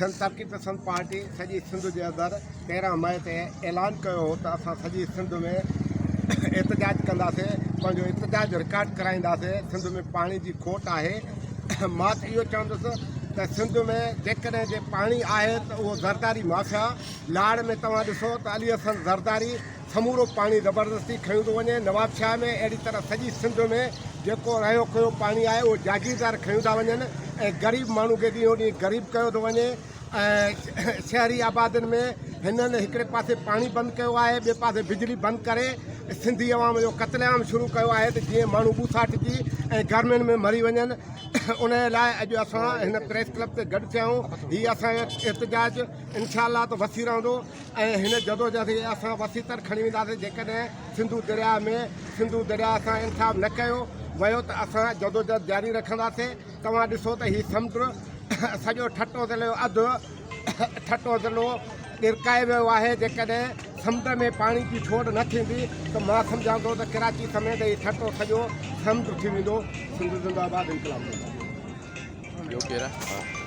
سنڌ ترقي پسند پارٽي سڄي سنڌ جي اندر 13 مئي تي اعلان ڪيو هو ته اسان سڄي سنڌ ۾ احتجاج ڪنداسين، پنهنجو احتجاج رڪارڊ ڪرائينداسين، سنڌ ۾ پاڻي جي کوٽ آهي. مان ته اهو چوندس ته سنڌ ۾ جيڪڏهن جي پاڻي آهي ته اهو زرداري مافيا لاڙ ۾ توهان ڏسو ته علي حسن زرداري سمورو پاڻي زبردستي کنيو ٿو وڃي، نوابشاهه ۾ اهڙي طرح سڄي سنڌ ۾ جيڪو رهيو کهيو پاڻي آهي اهو جاگيردار کنيو ٿا وڃن ۽ غريب ماڻهو کي ڏينهون ڏينهن غريب ڪيو ٿو وڃي ۽ شهري آبادين ۾ هنن هڪڙي پاسي پاڻي بند ڪيو آهي ٻئي پاسي بجلي بند ڪري سنڌي عوام جو قتل عام شروع ڪيو آهي ته جيئن ماڻهو ٻوساٽجي ۽ گرمين ۾ مري وڃن. ان لاء اڄ اسان هن پريس ڪلب تي گڏ ٿيا آهيون. هي اسان جو احتجاج انشاء الله ته وسيع رهندو ۽ هن جدوجهد کي اسان وسيع تر کڻي وينداسين. جيڪڏهن سنڌو درياء ۾ سنڌو درياء سان انصاف نه ڪيو ويو ته اسان جدوجهد جاري رکنداسين. توهان ڏسو ته هي سمنڊ سڄو ٺٽو ضلعي جو اڌ ٺٽو ضلعو ڳرڪائي ويو آهي. جيڪڏهن سمنڊ ۾ پاڻي جي ڇوڙ نه ٿيندي ته مان سمجهان ٿو ته ڪراچي سميت هي ٺٽو سڄو سمنڊ ٿي ويندو. سنڌ زنده آباد انقلاب زنده آباد. ٻيو ڪير آهي؟